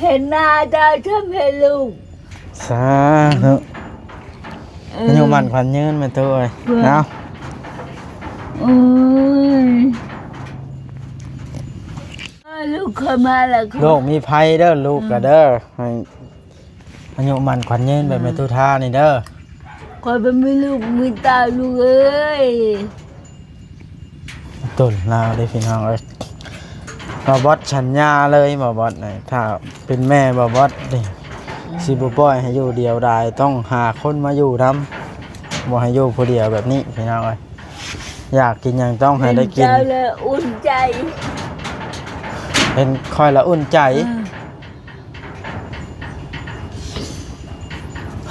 ເຫັນໜ້າເຈົ້າ ທຳໃຫ້ລູກ ສາທຸ ເອີ ອາຍຸໝັ້ນຂວັນຍືນ ແມ່ຕູ້ເອີຍ ເອີ ເນາະ ໂອ້ຍ ເອີ ລູກຂ້ອຍມາແລ້ວ ໂລກມີໄພເດີ ລູກກະເດີ ໃຫ້ອາຍຸໝັ້ນຂວັນຍືນແບບແມ່ຕູ້ທານີ້ເດີ ຂ້ອຍບໍ່ມີລູກມີເຕົ້າ ລູກເອີຍ. ຕົ້ນລາວເດ້ພີ່ນ້ອງເອີຍ ບ່າວບອດສັນຍາເລີຍ ບ່າວບອດນີ້ ຖ້າເປັນແມ່ບ່າວບອດນີ້ ອືມ ຊິບໍ່ປ່ອຍໃຫ້ຢູ່ດຽວດາຍ ຕ້ອງຫາຄົນມາຢູ່ນຳ ບໍ່ໃຫ້ຢູ່ຜູ້ດຽວແບບນີ້ພີ່ນ້ອງເອີຍ ຢາກກິນຫຍັງຕ້ອງໃຫ້ໄດ້ກິນ ເຫັນເຈົ້າແລ້ວອຸ່ນໃຈ ເຫັນຂ້ອຍລະອຸ່ນໃຈ ອືມ.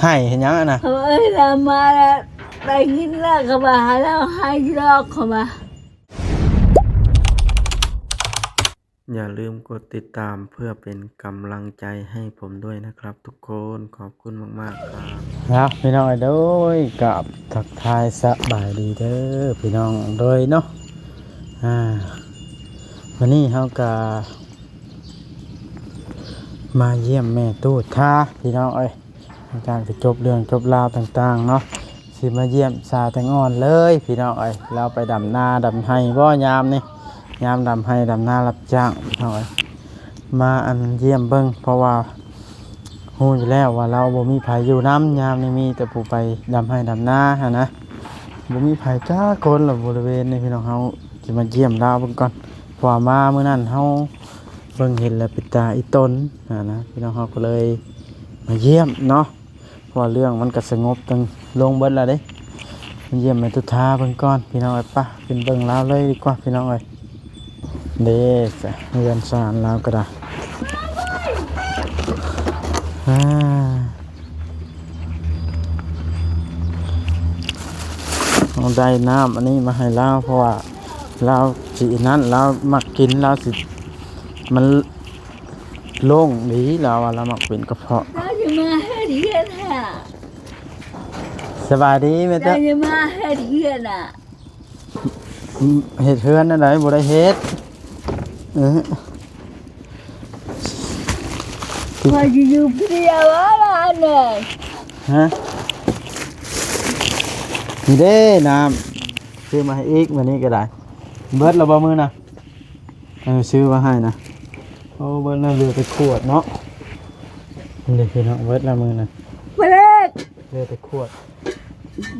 ໄຫ້ເຮັດຫຍັງຫັ້ນນະ? ເອີຍ ລາວມາແລ້ວ ໄດ້ຍິນແລ້ວເຂົາວ່າ ໃຫ້ລາວໃຫ້ລອກເຂົາວ່າ. ຢ່າລືມກົດຕິດຕາມເພື່ອເປັນກຳລັງໃຈໃຫ້ຜົມດ້ວຍນະຄັບທຸກຄົນ ຂອບຄຸນມາກໆ ຄັບ ເນາະ ພີ່ນ້ອງເອີຍ ໂດຍ ກາບທັກທາຍສະບາຍດີເດີພີ່ນ້ອງ ໂດຍເນາະ ອ່າ ມື້ນີ້ເຮົາກະ ມາຢ້ຽມແມ່ຕູ້ທາພີ່ນ້ອງເອີຍ ຫຼັງຈາກທີ່ຈົບເລື່ອງຈົບລາວຕ່າງໆເນາະ ຊິມາຢ້ຽມສາວແຕງອ່ອນເລີຍພີ່ນ້ອງເອີຍ ລາວໄປດຳນາດຳໄຮ່ບໍ່ຍາມນີ້ ຍາມດຳໄຮ່ດຳນາຮັບຈ້າງພີ່ນ້ອງເອີຍ ມາອັນຢ້ຽມເບິ່ງ ເພາະວ່າຮູ້ຢູ່ແລ້ວວ່າລາວບໍ່ມີໃຜຢູ່ນຳ ຍາມນີ້ມີແຕ່ຜູ້ໄປດຳໄຮ່ດຳນາຫັ້ນນະ ບໍ່ມີໃຜຈັກຄົນລະບໍລິເວນນີ້ພີ່ນ້ອງ ເຮົາຊິມາຢ້ຽມລາວເບິ່ງກ່ອນ ເພາະວ່າມາມື້ນັ້ນເຮົາ ເບິ່ງເຫັນແລ້ວເປັນຕາອີ່ຕົນຫັ້ນນະ ພີ່ນ້ອງ ເຮົາກໍເລີຍມາຢ້ຽມເນາະ ເພາະວ່າເລື່ອງມັນກໍສະຫງົບລົງເບິດແລ້ວເດ້ ມາຢ້ຽມແມ່ຕຸດທາເບິ່ງກ່ອນພີ່ນ້ອງເອີຍ ປະ ຂຶ້ນເບິ່ງລາວເລີຍດີກວ່າພີ່ນ້ອງເອີຍ ເດ້ ເຮືອນຊານລາວກໍໄດ້ ອ່າ ເຮົາໄດ້ນ້ຳອັນນີ້ມາໃຫ້ລາວ ເພາະວ່າລາວຊິອັນນັ້ນ ລາວມັກກິນ ລາວຊິ ມັນໂລ່ງດີ ລາວວ່າລາວມັກເປັນກະເພາະ ເຈົ້າຈະມາເຮັດເຮືອນຫາ ສະບາຍດີແມ່ເຈົ້າ ເຈົ້າຈະມາເຮັດເຮືອນຫາ ເຮັດເຮືອນແນວໃດ ບໍ່ໄດ້ເຮັດ ເອີ ຂ້ອຍຊິຢູ່ຜູ້ດຽວລະອັນນີ້ ຮະ ນີ້ເດ້ນ້ຳ ຊື້ມາໃຫ້ອີກ ມື້ນີ້ກໍໄດ້ ເບິດແລ້ວບໍ່ມື້ນະ? ເອີ ຊື້ມາໃຫ້ນະ ໂອ້ ເບິດແລ້ວ ເຫຼືອແຕ່ຂວດເນາະ ນີ້ພີ່ນ້ອງ ເບິດແລ້ວມື້ນະ ເບິດ ເຫຼືອແຕ່ຂວດ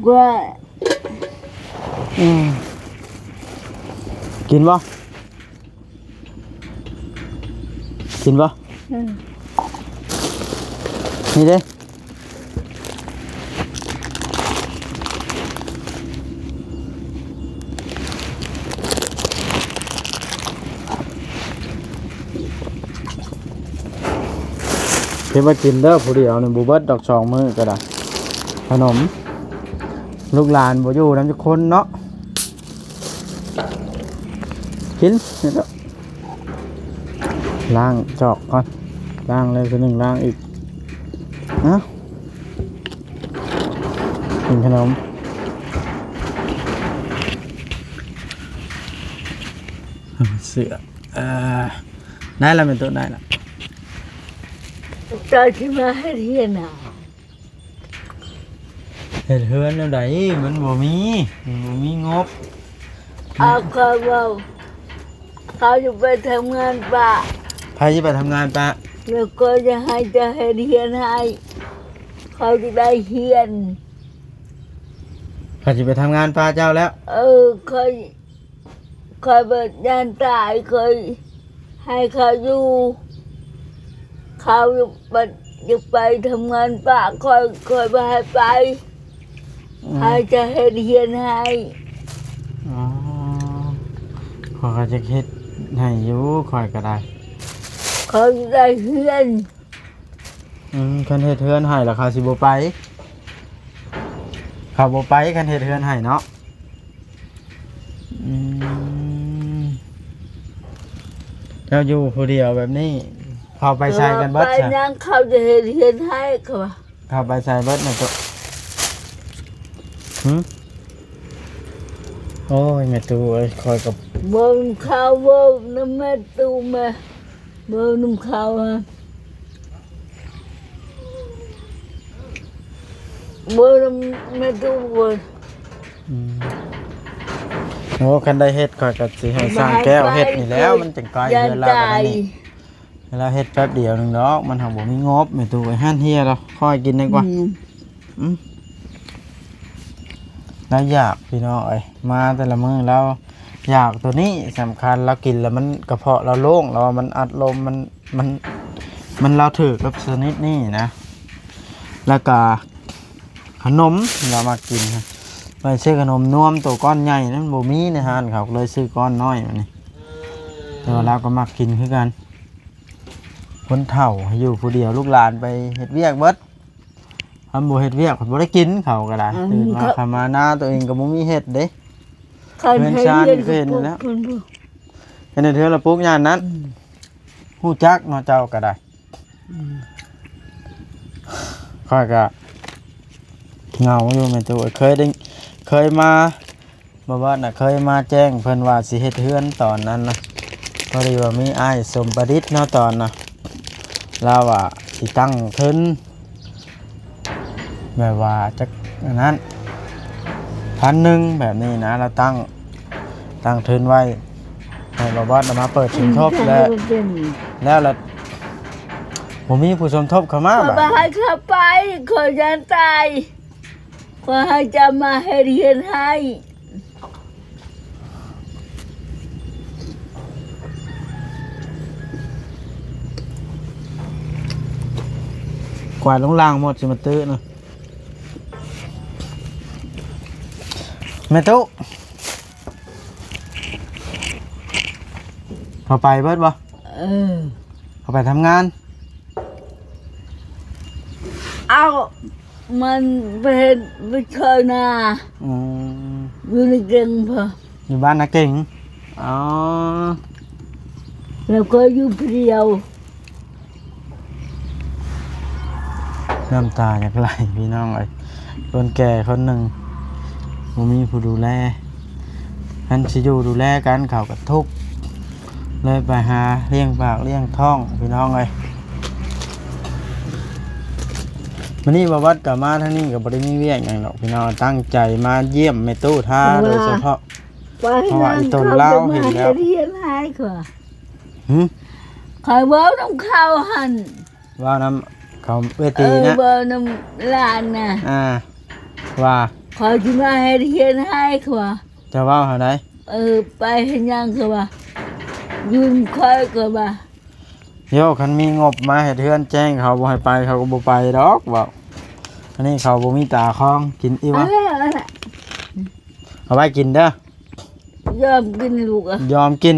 ກວ່າ ອືມ ກິນບໍ່? ກິນບໍ່? ອືມ ນີ້ເດ້ ເກັບໄວ້ກິນເດີ ຜູ້ດຽວນີ້ບໍ່ເບິດດອກ ສອງມື້ກໍໄດ້ ຂະໜົມ ລູກຫຼານບໍ່ຢູ່ນຳຈັກຄົນເນາະ ກິນ ລ້າງຈອກກ່ອນ ລ້າງແລ້ວເທື່ອໜຶ່ງ ລ້າງອີກ ເອົ້າ ກິນຂະໜົມ ເສື້ອ ເອີ ໄດ້ລະແມ່ນໂຕ ໄດ້ລະ ເຈົ້າຊິມາເຮັດເຮືອນນະ ເຮັດເຮືອນແນວໃດ ມັນບໍ່ມີ ມັນບໍ່ມີງົບ ເອົາ ຂ້ອຍເວົ້າ ເຂົາຈະໄປທຳງານປ່າ ໃຜຊິໄປທຳງານປ່າ ແລ້ວກໍຈະໃຫ້ເຈົ້າເຮັດເຮືອນໃຫ້ ເຂົາຈະໄດ້ຮຽນ ເຂົາຊິໄປທຳງານປ່າເຈົ້າແລ້ວ ເອີ ຂ້ອຍ ຂ້ອຍບໍ່ຢ້ານຕາຍ ຂ້ອຍໃຫ້ເຂົາຢູ່ ເຂົາບັດຢາກໄປທຳງານປ່າ ຂ້ອຍ ຂ້ອຍບໍ່ໃຫ້ໄປ ອືມ ໃຫ້ຈະເຮັດເຮືອນໃຫ້ ອໍ ຂ້ອຍກໍຈະເຮັດໃຫ້ຢູ່ ຂ້ອຍກໍໄດ້ ເຂົາໄດ້ເຮືອນ ອືມ ຄັນເຮັດເຮືອນໃຫ້ລະເຂົາຊິບໍ່ໄປ ເຂົາບໍ່ໄປ ຄັນເຮັດເຮືອນໃຫ້ເນາະ ອືມ ເຈົ້າຢູ່ຜູ້ດຽວແບບນີ້ ເຂົາໄປໃສກັນເບິດ ໄປຫຍັງ ເຂົາຈະເຮັດເຮືອນໃຫ້ ເຂົາວ່າ ເຂົາໄປໃສເບິດນະໂຕ ຫື ໂອ້ຍ ແມ່ຕູ້ເອີຍ ຂ້ອຍກໍ ເບິ່ງເຂົາ ເບິ່ງນຳແມ່ຕູ້ ແມ່ ເບິ່ງນຳເຂົາ ຮະ ບໍ່ແມ່ນຕູ້ເວີຍ. ອືມ ໂອ້ ຄັນໄດ້ເຮັດ ຂ້ອຍກໍຊິໃຫ້ຊ່າງແກ້ວເຮັດນີ້ແຫຼ້ວ ມັນຈັ່ງໃກ້ເຮືອນລາວກັນນີ້. ແລ້ວເຮັດແປັບດຽວໜຶ່ງດອກ ມັນຫາບໍ່ມີງົບ. ແມ່ຕູ້ເອີຍ ຫັ້ນເຮຍແລ້ວ ຄ່ອຍກິນດີກວ່າ. ອືມ ອືມ ລາວຢາກ ພີ່ນ້ອງເອີຍ ມາແຕ່ລະມື້ລາວຢາກໂຕນີ້ສຳຄັນ. ລາວກິນແລ້ວມັນ ກະເພາະລາວໂລ່ງ ລາວວ່າມັນອັດລົມ ມັນ ມັນ ມັນ ລາວຖືກກັບຊະນິດນີ້ນະ. ແລ້ວກະຂະໜົມລາວມັກກິນ ໄປຊື້ຂະໜົມນວມໂຕກ້ອນໃຫຍ່ນັ້ນ ບໍ່ມີໃນຮ້ານເຂົາ ກໍເລີຍຊື້ກ້ອນນ້ອຍມານີ້. ແຕ່ວ່າລາວກໍມັກກິນຄືກັນ. ຄົນເຖົ້າຢູ່ຜູ້ດຽວ ລູກຫຼານໄປເຮັດວຽກເບິດ. ຄັນບໍ່ເຮັດວຽກ ບໍ່ໄດ້ກິນ ເຂົາກໍໄດ້. ອືມ ຕື່ນມາ ເຂົາ ຄັນມານາ ໂຕເອງກໍບໍ່ມີເຮັດເດ້. ເຮືອນຊານ ເພິ່ນກໍເຫັນແລ້ວ ເພິ່ນ ເພິ່ນເຮັດເຮືອນລະປຸກ ຍ່ານນັ້ນ. ອືມ ຮູ້ຈັກເນາະ ເຈົ້າກໍໄດ້. ອືມ ຂ້ອຍກໍເຫງົາຢູ່ ແມ່ຕູ້. ເຄີຍໄດ້ ເຄີຍມາ ບໍ່ບອດນະ ເຄີຍມາແຈ້ງເພິ່ນວ່າຊິເຮັດເຮືອນຕອນນັ້ນນະ. ພໍດີວ່າມີອ້າຍສົມປະດິດເນາະ ຕອນນະ ລາວວ່າຊິຕັ້ງທຶນ ແບບວ່າຈັກອັນນັ້ນ ພັນໜຶ່ງແບບນີ້ນະ. ລາວຕັ້ງ ຕັ້ງທຶນໄວ້ ໃຫ້ບໍ່ບອດນະມາເປີດສົມທົບ ແລ້ວ ແລ້ວລະບໍ່ມີຜູ້ສົມທົບເຂົ້າມາ. ຂ້ອຍບໍ່ໃຫ້ເຂົາໄປ ຂ້ອຍຢ້ານຕາຍ. ຂໍໃຫ້ເຈົ້າມາເຮັດເຮືອນໃຫ້. ກວາດລົງລ່າງໝົດ ຊິມາຕື້ນະ. ແມ່ຕູ້ ເຂົາໄປເບິດບໍ່? ເອີ ເຂົາໄປທຳງານ. ເອົາ ມັນໄປເຮັດໄປຊ່ອຍນາ. ອືມ ຢູ່ໃນເກັງພຸ້ນ ຢູ່ບ້ານນາເກັງ. ອໍ ແລ້ວກໍຢູ່ຜູ້ດຽວ. ນ້ຳຕາຢາກໄຫຼພີ່ນ້ອງເອີຍ ຄົນແກ່ຄົນໜຶ່ງ ບໍ່ມີຜູ້ດູແລ. ຄັນຊິຢູ່ດູແລກັນ ເຂົາກໍທຸກ ເລີຍໄປຫາລ້ຽງປາກລ້ຽງທ້ອງ ພີ່ນ້ອງເອີຍ. ມື້ນີ້ບ່າວວັດກໍມາທາງນີ້ ກໍບໍ່ໄດ້ມີວຽກຫຍັງດອກພີ່ນ້ອງ ຕັ້ງໃຈມາຢ້ຽມແມ່ຕູ້ທ່າໂດຍສະເພາະ ເພາະວ່າອີ່ຕົນລາວເຫັນແລ້ວ. ຫຶ ຂ້ອຍເວົ້ານຳເຂົາຫັ້ນ ເວົ້ານຳເຂົາເອື້ອຍຕີນະ ເອີ ເວົ້ານຳຫຼານນະ ອ່າ ວ່າ ຂ້ອຍຊິມາເຮັດເຮືອນໃຫ້ ຂ້ອຍວ່າ. ເຈົ້າເວົ້າຫາໃດ? ເອີ ໄປເຮັດຫຍັງ ຂ້ອຍວ່າ ຢືມຂ້ອຍ ຂ້ອຍວ່າ. ໂຢ ຄັນມີງົບມາເຮັດເຮືອນແຈ້ງເຂົາບໍ່ໃຫ້ໄປ ເຂົາກໍບໍ່ໄປດອກ ເວົ້າ. ອັນນີ້ເຂົາບໍ່ມີຕາຄອງ ກິນອີ່ຫວະ ເອົາໄວ້ກິນເດີ. ຍອມກິນລູກ ຍອມກິນ.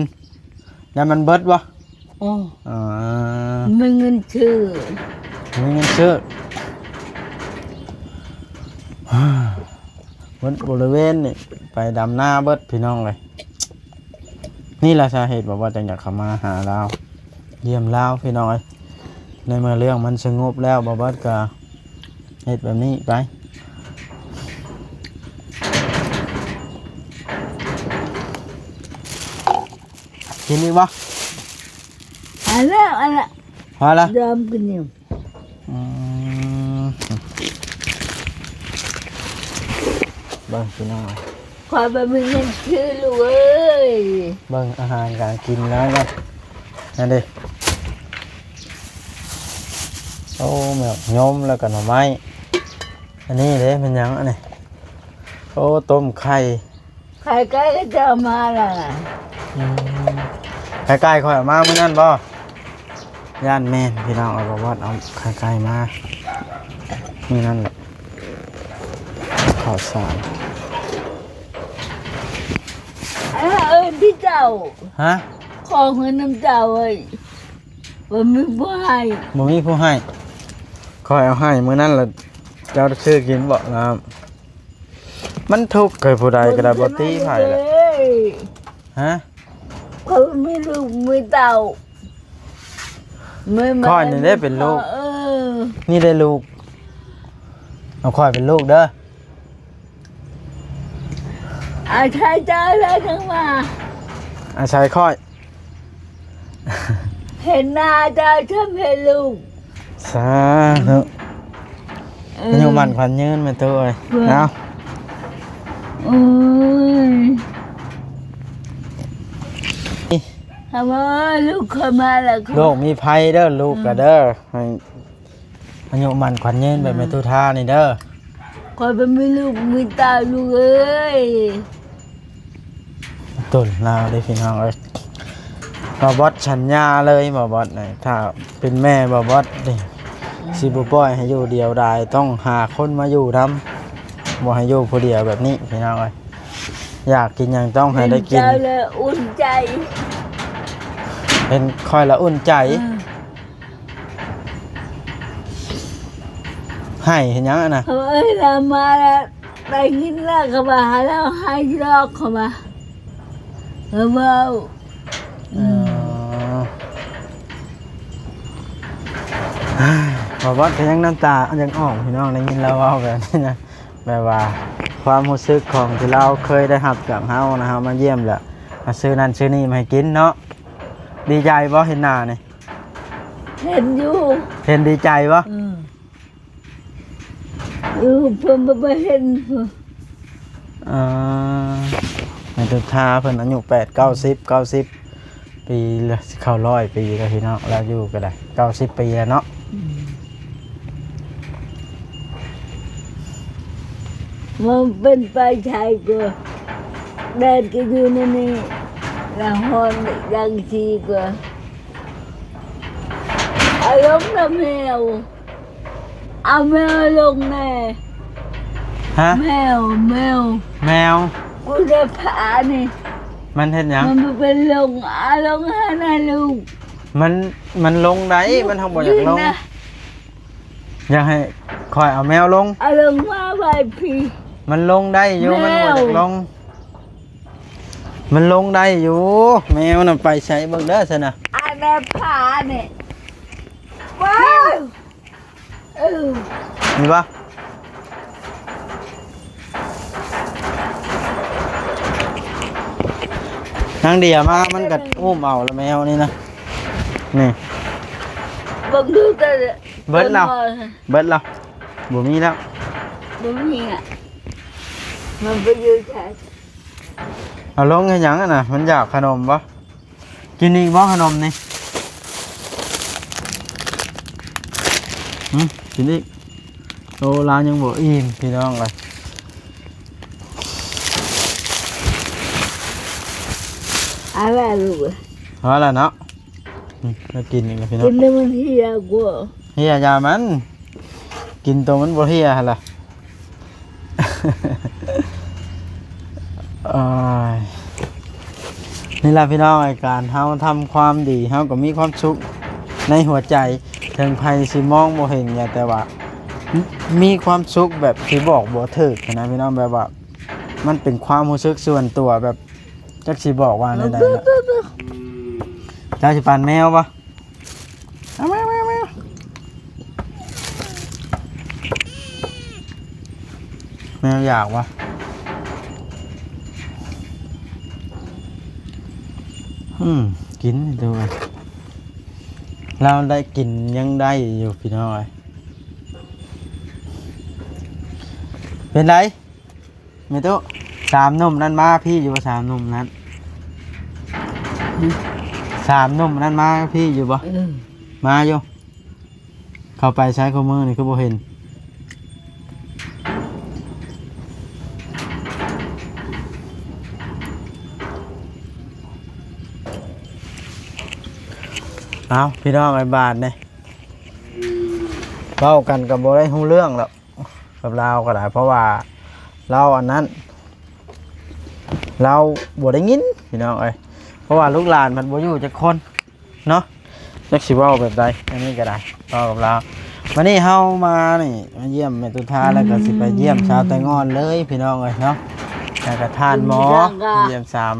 ແລ້ວມັນເບິດບໍ່? ອໍ ມີເງິນຊື້ ມີເງິນຊື້. ເບິດບໍລິເວນນີ້ ໄປດຳນາເບິດ ພີ່ນ້ອງເອີຍ. ນີ້ລະສາເຫດ ບ່າວວັດຈັ່ງຢາກເຂົ້າມາຫາລາວ ຢ້ຽມລາວ ພີ່ນ້ອງເອີຍ. ໃນເມື່ອເລື່ອງມັນສະຫງົບແລ້ວ ບ່າວວັດກໍເຮັດແບບນີ້ໄປ. ກິນອີກບໍ່? ອັນນັ້ນ ອັນນັ້ນ ພໍລະ ຍອມກິນຢູ່. ອືມ ເບິ່ງພີ່ນ້ອງ ຂ້ອຍບໍ່ມີເງິນຊື້ລູກເອີຍ. ເບິ່ງອາຫານການກິນລາວເນາະ ນັ້ນເດ້. ໂອ້ ໝາກຍົມ ແລ້ວກໍໜໍ່ໄມ້. ອັນນີ້ເດ້ ແມ່ນຫຍັງອັນນີ້? ໂອ້ ຕົ້ມໄຂ່. ໄຂ່ໄກ່ເຂົາເຈົ້າເອົາມາລະ. ອືມ ໄຂ່ໄກ່ຂ້ອຍເອົາມາມື້ນັ້ນບໍ່? ຢ້ານແມ່ນ ພີ່ນ້ອງ ເອົາ ບ່າວວັດເອົາໄຂ່ໄກ່ມາມື້ນັ້ນແຫຼະ. ເຂົ້າສານ ເອີ້ນທີ່ເຈົ້າ ຮະ? ຂໍເງິນນຳເຈົ້າເອີຍ ບໍ່ມີຜູ້ໃຫ້ ບໍ່ມີຜູ້ໃຫ້. ຂ້ອຍເອົາໃຫ້ມື້ນັ້ນລະ ເຈົ້າຊື້ກິນບໍ່ນ້ຳ? ມັນທຸກໃຫ້ຜູ້ໃດກໍໄດ້ ບໍ່ຕິໃຜລະ. ຮະ? ຂ້ອຍມີລູກມີເຕົ້າ ຂ້ອຍນີ້ເດ້ເປັນລູກ. ເອີ ນີ້ໄດ້ລູກ ເອົາຂ້ອຍເປັນລູກເດີ. ອາໄສເຈົ້າແລ້ວຈັ່ງວ່າ ອາໄສຂ້ອຍ ເຫັນໜ້າເຈົ້າຈຳເຫັນລູກ. ສາທຸ. ເອີ ອາຍຸໝັ້ນຂວັນຍືນແມ່ຕູ້ເອີຍ ເອີ ເນາະ ໂອ້ຍ ເອົາເອີຍ ລູກຂ້ອຍມາແລ້ວ ລູກມີໄພເດີ ລູກກະເດີ ໃຫ້ອາຍຸໝັ້ນຂວັນຍືນແບບແມ່ຕູ້ທານີ້ເດີ ຂ້ອຍບໍ່ມີລູກມີເຕົ້າ ລູກເອີຍ. ຕົ້ນລາວເດ້ພີ່ນ້ອງເອີຍ ບ່າວບອດສັນຍາເລີຍ ບ່າວບອດນີ້ ຖ້າເປັນແມ່ບ່າວບອດນີ້ ຊິບໍ່ປ່ອຍໃຫ້ຢູ່ດຽວດາຍ ຕ້ອງຫາຄົນມາຢູ່ນຳ ບໍ່ໃຫ້ຢູ່ຜູ້ດຽວແບບນີ້ພີ່ນ້ອງເອີຍ ຢາກກິນຫຍັງຕ້ອງໃຫ້ໄດ້ກິນ ເຫັນເຈົ້າແລ້ວອຸ່ນໃຈ ເຫັນຂ້ອຍລະອຸ່ນໃຈ ເອີ. ໄຫ້ເຮັດຫຍັງຫັ້ນນະ? ເອີຍ ລາວມາແລ້ວ ໄດ້ຍິນແລ້ວເຂົາວ່າ ໃຫ້ລາວໄຫ້ລອກ ເຂົາວ່າ ເອີ ເວົ້າ ອືມ ເອີ ບ່າວບອດກະຍັງນ້ຳຕາຍັງອອກພີ່ນ້ອງ ໄດ້ຍິນລາວເວົ້າແບບນີ້ນະ ແບບວ່າຄວາມຮູ້ສຶກຂອງທີ່ລາວເຄີຍໄດ້ຮັບຈາກເຮົານະ ເຮົາມາຢ້ຽມແລ້ວ ມາຊື້ນັ້ນຊື້ນີ້ມາໃຫ້ກິນເນາະ ດີໃຈບໍ່ເຫັນໜ້ານີ້? ເຫັນຢູ່ ເຫັນດີໃຈບໍ່? ອືມ ຢູ່ເພິ່ນບໍ່ໄປເຫັນ ເອີ ແມ່ຕຸດທາເພິ່ນອາຍຸແປດ ເກົ້າສິບ ເກົ້າສິບປີລະ ຊິເຂົ້າຮ້ອຍປີແລ້ວພີ່ນ້ອງ ລາວຢູ່ກະໄດ້ເກົ້າສິບປີແລ້ວເນາະ ອືມ ມັນເປັນໄປໃສກະ ແດດກະຢູ່ໃນນີ້ ລະຮ້ອນຈັ່ງຊີ້ກະ ອາລົງນະແມວ ເອົາແມວລົງແນ່ ຮະ ແມວ ແມວ ແມວ ກູຈະພານີ້ ມັນເຮັດຫຍັງ? ມັນບໍ່ເປັນລົງ ອາລົງຫັ້ນນະລູກ ມັນ ມັນລົງໄດ້ ມັນເຮົາບໍ່ຢາກລົງ ຢາກໃຫ້ຂ້ອຍເອົາແມວລົງ ອາລົງມາໄວ້ພີ້ ມັນລົງໄດ້ຢູ່ ແມວ ມັນບໍ່ຢາກລົງ ມັນລົງໄດ້ຢູ່ ແມວນະໄປໃສເບິ່ງເດີຊັ້ນນະ ອາແນບພານີ້ ວ້າວ ເອີ ມີບໍ່? ນາງເດຍມາ ມັນກະອຸ້ມເອົາລະແມວນີ້ນະ ນີ້ ເບິ່ງດູແຕ່ ເບິດແລ້ວ ເບິດແລ້ວ ບໍ່ມີແລ້ວ ບໍ່ມີອະ ມັນໄປຢູ່ໃສ? ເອົາລົງເຮັດຫຍັງຫັ້ນນະ? ມັນຢາກຂະໜົມບໍ່? ກິນອີກບໍ່ຂະໜົມນີ້? ຫຶ ກິນອີກ? ໂອ້ ລາວຍັງບໍ່ອີ່ມພີ່ນ້ອງເອີຍ ເອົາລະລູກ ເອົາລະເນາະ ອືມ ແລ້ວກິນອີກແລ້ວພີ່ນ້ອງ ກິນແລ້ວມັນເຫ່ຍກວ່າ ເຫ່ຍ ຢ່າມັນ ກິນໂຕມັນບໍ່ເຫ່ຍຫັ້ນລະ ໂອ້ຍ ນີ້ລະພີ່ນ້ອງ ການເຮົາທຳຄວາມດີ ເຮົາກະມີຄວາມສຸກໃນຫົວໃຈ ເຖິງໃຜຊິມອງບໍ່ເຫັນ ແຕ່ວ່າ ມີຄວາມສຸກແບບຊິບອກບໍ່ຖືກຫັ້ນນະພີ່ນ້ອງ ແບບວ່າ ມັນເປັນຄວາມຮູ້ສຶກສ່ວນຕົວແບບ ຈັກຊິບອກວ່າແນວໃດລະ ເຈົ້າຊິປັນແມວບໍ່? ເອົາ ແມວ ແມວ ແມວ ແມວຢາກຫວາ? ອືມ ກິນໂຕ ລາວໄດ້ກິນຍັງໄດ້ຢູ່ພີ່ນ້ອງເອີຍ ເປັນໃດ? ແມ່ຕູ້ ສາມໜຸ່ມນັ້ນມາພີ້ຢູ່ບໍ່? ສາມໜຸ່ມນັ້ນ ສາມໜຸ່ມນັ້ນມາພີ້ຢູ່ບໍ່? ເອີ ມາຢູ່ ເຂົ້າໄປໃສຄູ່ມື້ນີ້ຄືບໍ່ເຫັນ? ເອົາ ພີ່ນ້ອງເອີຍ ບາດນີ້ ເວົ້າກັນກະບໍ່ໄດ້ຮູ້ເລື່ອງແລ້ວ ກັບລາວກະໄດ້ ເພາະວ່າລາວອັນນັ້ນ ລາວບໍ່ໄດ້ຍິນພີ່ນ້ອງເອີຍ ເພາະວ່າລູກຫຼານມັນບໍ່ຢູ່ຈັກຄົນເນາະ ຈັກຊິເວົ້າແບບໃດ ອັນນີ້ກະໄດ້ ເວົ້າກັບລາວ ມື້ນີ້ເຮົາມານີ້ ມາຢ້ຽມແມ່ຕຸທາ ແລ້ວກະຊິໄປຢ້ຽມສາວແຕງອ່ອນເລີຍພີ່ນ້ອງເອີຍເນາະ ແລ້ວກະທ່ານໝໍ ຢ້ຽມສາມ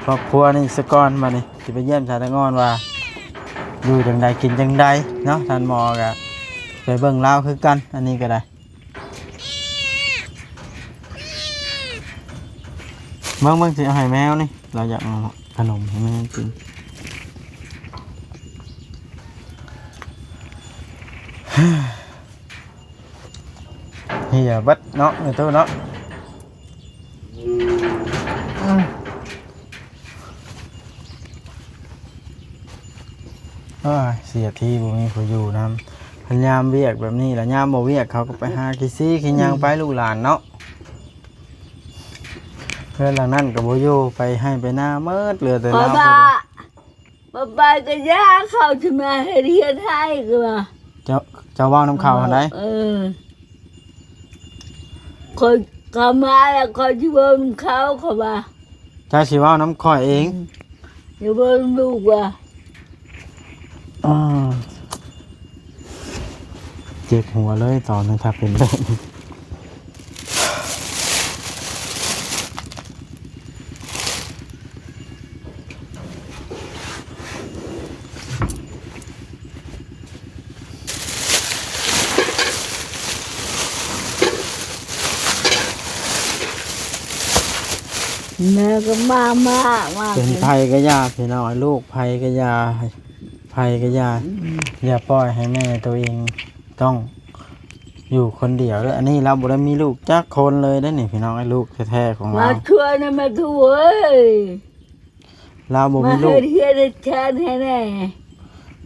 ຄອບຄົວນີ້ສະກ່ອນ ບາດນີ້ຊິໄປຢ້ຽມສາວແຕງອ່ອນວ່າ ຢູ່ຈັ່ງໃດກິນຈັ່ງໃດເນາະ ທ່ານໝໍກະໄປເບິ່ງລາວຄືກັນ ອັນນີ້ກະໄດ້ ເບິ່ງ ເບິ່ງ ຊິເອົາໃຫ້ແມວນີ້ ລາວຢາກເອົາຂະໜົມໃຫ້ແມວກິນ. ເຫື່ອເບິດເນາະ ແມ່ຕູ້ເນາະ. ອືມ ໂອ້ຍ ເສຍທີບໍ່ມີຜູ້ຢູ່ນຳ. ພັນຍາມວຽກແບບນີ້ລະ ຍາມບໍ່ວຽກເຂົາກໍໄປຫາຂີ້ຊີ້ຂີ້ຫຍັງໄປ ອືມ ລູກຫຼານເນາະ. ເຮືອນຫຼັງນັ້ນກໍບໍ່ຢູ່ ໄປໄຮ່ໄປນາໝົດ ເຫຼືອແຕ່ລາວຜູ້ດຽວ. ບໍ່ໄປກໍຢ່າ ເຂົາຊິມາເຮັດເຮືອນໃຫ້ກໍວ່າ. ເຈົ້າ ເຈົ້າເວົ້ານຳເຂົາຫັ້ນໃດ? ເອີ ຂ້ອຍ ເຂົາມາແລ້ວຂ້ອຍຊິເວົ້ານຳເຂົາ ເຂົາວ່າ. ເຈົ້າຊິເວົ້ານຳຂ້ອຍເອງ? ອືມ ຢ່າເວົ້ານຳລູກວ່າ. ອາ ເຈັບຫົວເລີຍຕອນນັ້ນ ຖ້າເປັນແບບນີ້. ແມ່ກໍມາ ມາ ມາ ເປັນໃຜກໍຢ່າ ພີ່ນ້ອງ ລູກໃຜກໍຢ່າ ໃຜກໍຢ່າ ອືມ ຢ່າປ່ອຍໃຫ້ແມ່ໂຕເອງຕ້ອງຢູ່ຄົນດຽວເດີ້. ອັນນີ້ລາວບໍ່ໄດ້ມີລູກຈັກຄົນເລີຍເດ້ນີ້ ພີ່ນ້ອງ ລູກແທ້ໆຂອງລາວ. ມາຊ່ວຍນະ ມາຊ່ວຍ ລາວບໍ່ມີລູກ ມາເຮັດເຮືອນເຮັດຊານໃຫ້ແດ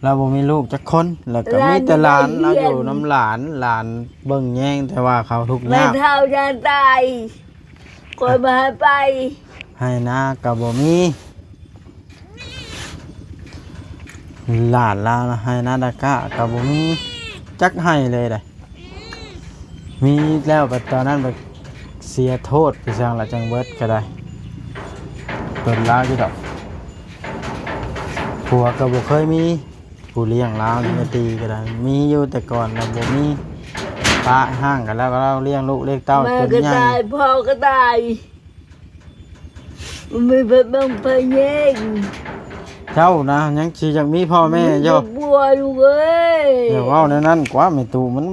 ່. ລາວບໍ່ມີລູກຈັກຄົນ ແລ້ວກໍມີແຕ່ຫຼານ ຫຼານ ລາວຢູ່ນຳຫຼານ ຫຼານເບິ່ງແຍງ ແຕ່ວ່າເຂົາທຸກຍາກ ແມ່ເຖົ້າຢ່າຕາຍ ຂ້ອຍບໍ່ໃຫ້ໄປ. ໄຮ່ນາກໍບໍ່ມີ ຫຼານລາວນະ ໄຮ່ນາດາກ້າກໍບໍ່ມີຈັກໄຮ່ເລີຍເດ້. ມີແລ້ວບັດຕອນນັ້ນບັດເສຍໂທດໄປຊັ້ນລະ ຈັ່ງເບິດກໍໄດ້ ຕົນລາວຢູ່ດອກ. ຜົວກໍບໍ່ເຄີຍມີຜູ້ລ້ຽງລາວ ອືມ ແມ່ຕີກໍໄດ້ ມີຢູ່ແຕ່ກ່ອນລະບໍ່ມີ ປະຮ້າງກັນແລ້ວ ກໍລາວລ້ຽງລູກລ້ຽງເຕົ້າຈົນໃຫຍ່ ແມ່ກໍຕາຍ ພໍ່ກໍຕາຍ. ມັນມີເພິ່ນເບິ່ງເພິ່ນແຍງ ເຈົ້ານະຍັງຊິຢາກມີພໍ່ແມ່ຢູ່ ມີຜົວຢູ່ເວີຍ. ຢ່າເວົ້າແນວນັ້ນກວ່າແມ່ຕູ້ ມັນ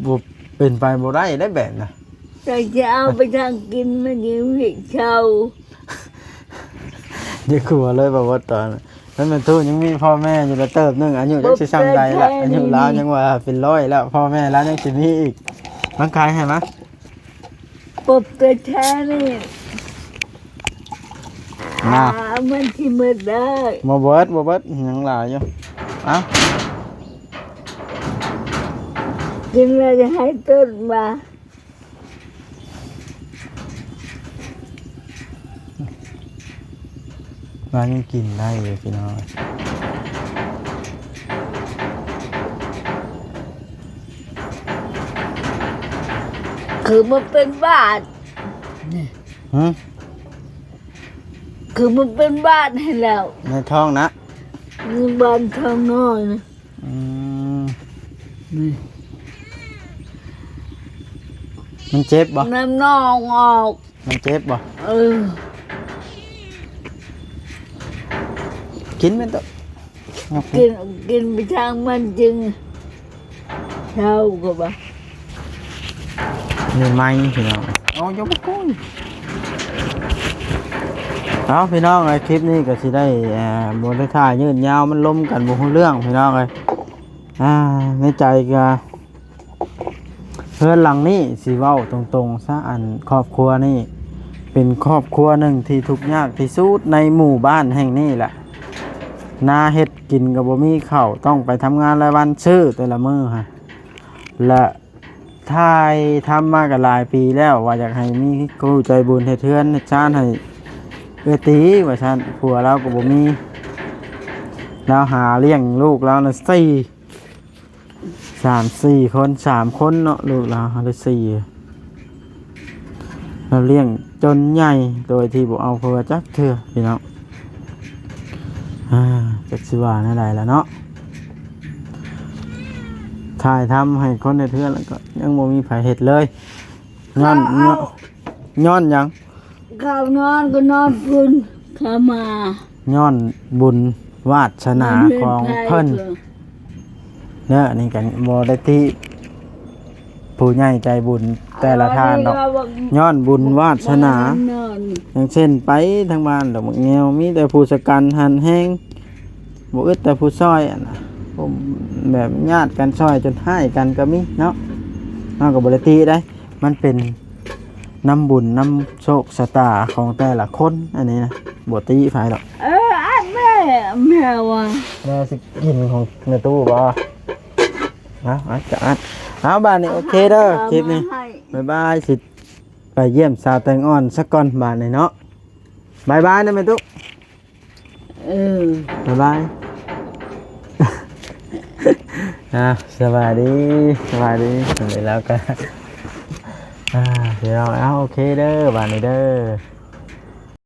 ບໍ່ເປັນໄປບໍ່ໄດ້ເດ້ແບບນະ. ແຕ່ຈະເອົາໄປທາງກິນມັນຍັງເຮັດເຊົາ ຢ່າກົວເລີຍ ບໍ່ວ່າຕອນນັ້ນແມ່ຕູ້ຍັງມີພໍ່ແມ່ຢູ່ລະເຕີບໜຶ່ງ ອາຍຸຈັກຊິຊ່ຳໃດລະ ອາຍຸລາວຍັງວ່າເປັນຮ້ອຍແລ້ວ ພໍ່ແມ່ລາວຍັງຊິມີອີກ. ມັນຂາຍໃຫ້ມາ ປົບແທ້ໆນີ້ ນະ ອ່າ ມັນຊິໝົດໄດ້ ບໍ່ເບິດ ບໍ່ເບິດ ຍັງຫຼາຍຢູ່. ເອົ້າ ກິນແລ້ວຈະໃຫ້ຕົ້ນວ່າ ວ່າຍັງກິນໄດ້ຢູ່ພີ່ນ້ອງ. ຄືມັນເປັນບາດນີ້ ຫື? ຄືມັນເປັນບາດໃຫ້ແລ້ວ ໃນທ້ອງນະ ໃນບາດທ້ອງນ້ອຍນະ. ອືມ ນີ້ ມັນເຈັບບໍ່? ນ້ຳໜອງອອກ ມັນເຈັບບໍ່? ເອີ ກິນແມ່ນໂຕ ກິນ ກິນໄປທາງມັນຈຶ່ງເຊົາກໍວ່າ ນີ້ໄມ້ພີ່ນ້ອງ. ເອົາ ຢ່າມາໂກນ. ເອົາ ພີ່ນ້ອງເອີຍ ຄລິບນີ້ກໍຊິໄດ້ ເອີ ບໍ່ໄດ້ຖ່າຍຍືດຍາວ ມັນລົມກັນບໍ່ຮູ້ເລື່ອງພີ່ນ້ອງເອີຍ. ອ່າ ໃນໃຈກໍ ເຮືອນຫຼັງນີ້ ຊິເວົ້າຕົງໆຊະ ອັນຄອບຄົວນີ້ເປັນຄອບຄົວໜຶ່ງທີ່ທຸກຍາກທີ່ສຸດໃນໝູ່ບ້ານແຫ່ງນີ້ແຫຼະ. ນາເຮັດກິນກໍບໍ່ມີເຂົ້າ ຕ້ອງໄປທຳງານລາຍວັນຊື້ແຕ່ລະມື້ຫັ້ນ ແລະ ຖ່າຍທຳມາກໍຫຼາຍປີແລ້ວ ວ່າຢາກໃຫ້ມີຜູ້ໃຈບຸນເຮັດເຮືອນເຮັດຊານໃຫ້ເອື້ອຍຕີວ່າຊັ້ນ. ຜົວລາວກໍບໍ່ມີ ລາວຫາລ້ຽງລູກລາວນະສີ່ ສາມສີ່ຄົນ ສາມຄົນເນາະ ລູກລາວເຮົາໄດ້ສີ່ ລາວລ້ຽງຈົນໃຫຍ່ໂດຍທີ່ບໍ່ເອົາຜົວຈັກເທື່ອພີ່ນ້ອງ. ອ່າ ຈັກຊິວ່າແນວໃດລະເນາະ ຖ່າຍທຳໃຫ້ຄົນເຮັດເຮືອນ ແລ້ວກໍຍັງບໍ່ມີໃຜເຮັດເລີຍ ຍ້ອນ ຍ້ອນຫຍັງ? ເຂົານອນກໍນອນພຸ້ນ ເຂົາມາ ຍ້ອນບຸນວາດສະໜາຂອງເພິ່ນເດີ. ອັນນີ້ກໍບໍ່ໄດ້ຕິຜູ້ໃຫຍ່ໃຈບຸນແຕ່ລະທ່ານດອກ ຍ້ອນບຸນວາດສະໜາ. ຢ່າງເຊັ່ນ ໄປທາງບ້ານດອກບັກແງວ ມີແຕ່ຜູ້ສະກັນຫັນແຮງ ບໍ່ອຶດແຕ່ຜູ້ຊ່ອຍ ອັນນະ ແບບຍາດກັນຊ່ອຍຈົນຮ້າຍກັນກໍມີເນາະ. ເຮົາກໍບໍ່ໄດ້ຕິໃດ ມັນເປັນນຳບຸນນຳໂຊກຊະຕາຂອງແຕ່ລະຄົນ ອັນນີ້ນະ ບໍ່ຕິໃຜດອກ. ເອີ ອັນແມ່ ແມ່ວ່າ ແມ່ຊິກິນຂອງແມ່ຕູ້ບໍ່? ເອົາ ອັດກໍອັດ. ເອົາ ບາດນີ້ໂອເຄເດີ ຄລິບນີ້ ບາຍບາຍ. ຊິໄປຢ້ຽມສາວແຕງອ່ອນສາກ່ອນບາດນີ້ເນາະ. ບາຍບາຍນະແມ່ຕູ້. ເອີ ບາຍບາຍ. ອ່າ ສະບາຍດີ ສະບາຍດີ. ແລ້ວກໍ ອ່າ ພີ່ນ້ອງ ເອົາ ໂອເຄເດີ ບາດນີ້ເດີ.